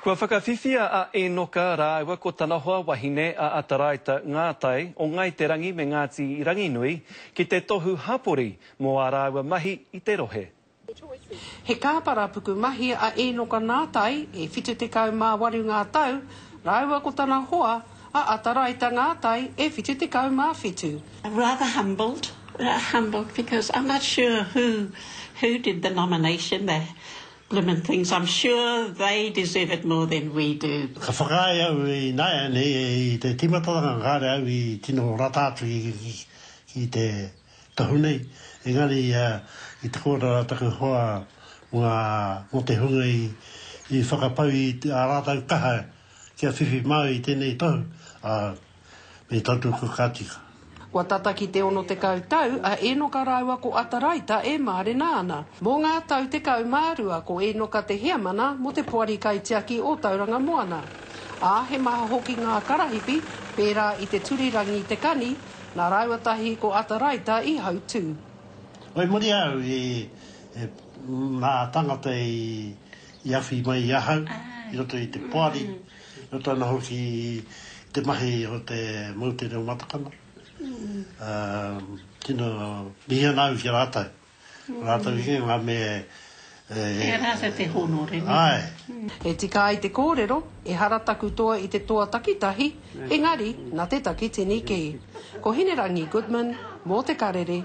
Kua whakawhiwhia a Enoka rāua ko tana hoa wahine a Ataraita Ngātai o Ngāi Te Rangi me Ngāti Ranginui ki te tohu hapori mō ā rāua mahi i te rohe. He kāpara pukumahi a Enoka Ngātai, e 78 ngā tau, rāua ko tana hoa a Ataraita Ngātai, e 77. Rather humbled, humbled because I'm not sure who who did the nomination, the Blimmin things, I'm sure they deserve it more than we do. Ka whakaae au ināianei i te tīmatanga kāre au i tino rata atu ki te tohu nei, engari i te kōrero a taku hoa mō ngā, mō te hunga i whakapau i ā rātou kaha kia whiwhi māu i tēnei tohu, ā, Me tautoko ka tika. Kua tata ki te 60 tau a Enoka rāua ko Ataraita e mārena ana. Mō ngā tau 12 ko Enoka te heamana mō te Poari Kaitiaki o Tauranga Moana. Ā, he maha hoki ngā karahipi, pērā i te Turirangi Te Kani, nā rāua tahi ko Ataraita i hautū. Whai muri au i ngā tangata i awhi mai i ahau i roto i te poari. Roto ana hoki i te mahi o te moutere o Matakana. Tino mihi ana au ki a rātou. Rātou kē ngā mea e... E rātou te hōnore. Āe. E tika ai te kōrero, ehara taku toa i te toa takitahi, engari na te takitini kē. Ko Hinerangi Goodman, mō Te Karere.